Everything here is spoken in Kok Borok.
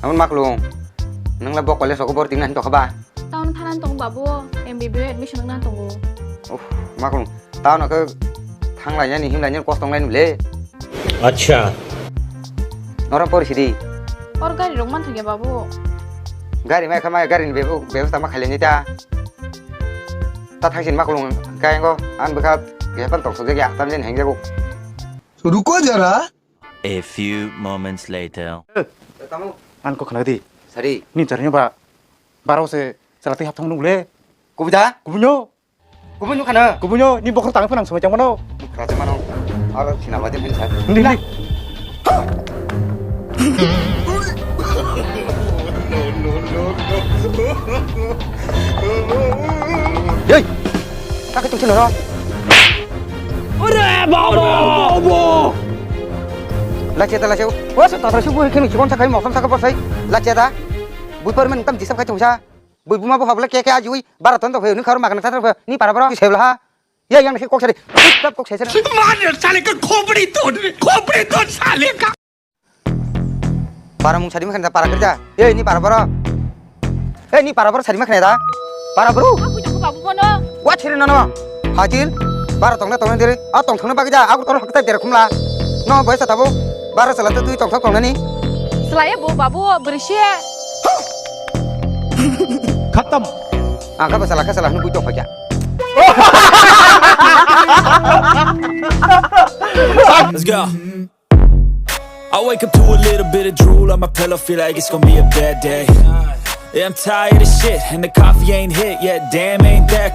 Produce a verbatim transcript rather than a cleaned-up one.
Amon maklung. Nangla bo college o bor tingna hin tokha ba? Town thanan tongo babu, M B B O admission wngna tongo. Uff, maklung. Town o khe thanglainani himlainani kos tonglaini le. Acha. Norom pori sidi. Or gari rok man thangya babu. Gari mai khamai gari ni bebu-, bebostha ma khaileni ta. Ta thangsin maklung kayango an bwkha gepan tong sokjak ya tamjin hengjago. Ruko jara. A few moments later. Tamo. An ko khna di. Sari. Ni jarni ba. Baro se chalati hap thang nung le. Kubida? Kubunyo. Kubunyo khana. Kubunyo ni bokhor tang phang samai chang mano. Raja mano. Aro sina bade phin sa. Ni ni. Yoi. Kaki tung sino ro. Ore baba. Baba. Lache ta lache. Wa sa ta ta shu bu khen jibon sa khai mosam sa ka bosai. Lache ta. Bui par men kam jisap khai thung sa. Bui buma bo habla ke ke ajiwi. Bara ton to phe ni khar magna sa to phe. Ni para bara. Sebla ha. Ya yang ni kok sari. Tap kok sari. मार साले का खोपड़ी तोड़, खोपड़ी तोड़ साले का। Para mung sari makhna para kerja. Eh, ni para boro. Eh, ni para boro sari makhna da. Para bro. Aku jago babu bono. Wa chiri nono. Hajil. Bara tongna tongna diri. A tong thangna bagi da. Aku tong hakta der khumla. No boy sa tabo. Bara sala tu tong thok tongna ni. Selai bo babu berisi. Khatam. Angka ba sala ka sala hnu bui tong phaja. Let's go. I wake up to a little bit of drool on my pillow, feel like it's gonna be a bad day. Yeah, I'm tired of shit, and the coffee ain't hit yet. Damn, ain't that great.